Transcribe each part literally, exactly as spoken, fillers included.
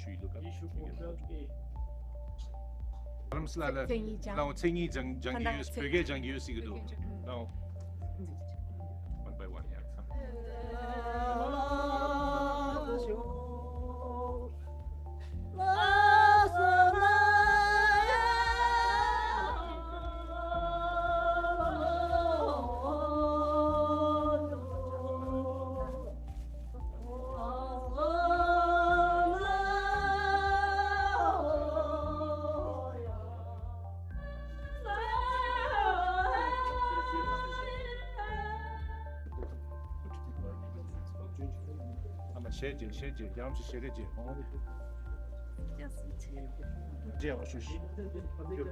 ཡུལ་ལུགས་ཀ་ཡེ་ཤུ་ཁོ་ལ་མཚན་ཉིད་སྦྱང་། ལའོ་མཚན་ཉིད་སྦྱང་སྦྱང་གི་ཡོད། བོད་སྐད་སྦྱང་གི་ཡོད་ཟེར་གི་འདུག་ལའོ། One by one, yeah. ཨ་མ་ཞལ་མཇལ། ཞལ་མཇལ། རྒྱ་ཆེ་ཞལ་རས་མཇལ། མཇལ་བ་ཞུ་ཞིག་ཞལ་མཇལ།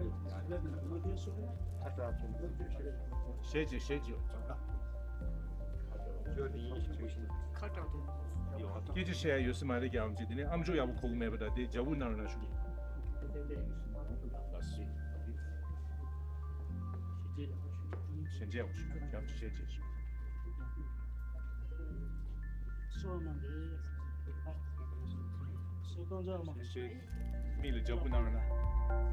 ཞལ་མཇལ། ཁ་གྲགས་འདུག་སྐད་ཆ་བཤད་ཡ་ཡོད་ས་མ་རེད། རྒྱ་ཆེ་དེ་ནས་ཨམ་ཅོག་ཡག་པོ་གོ་གི་མེད་པ་འདྲ། དེ་རྒྱ་བོ་ནང་ན་ཞུ། ཞལ་མཇལ་བ་ཞུ། རྒྱ་ཆེ་ཞལ་མཇལ་ཞུ། སོ་མ་འདི། སོ་གང་ཚ་མ། མི་ལ་རྒྱབ་ཁུ་གནང་རོགས་གནང་།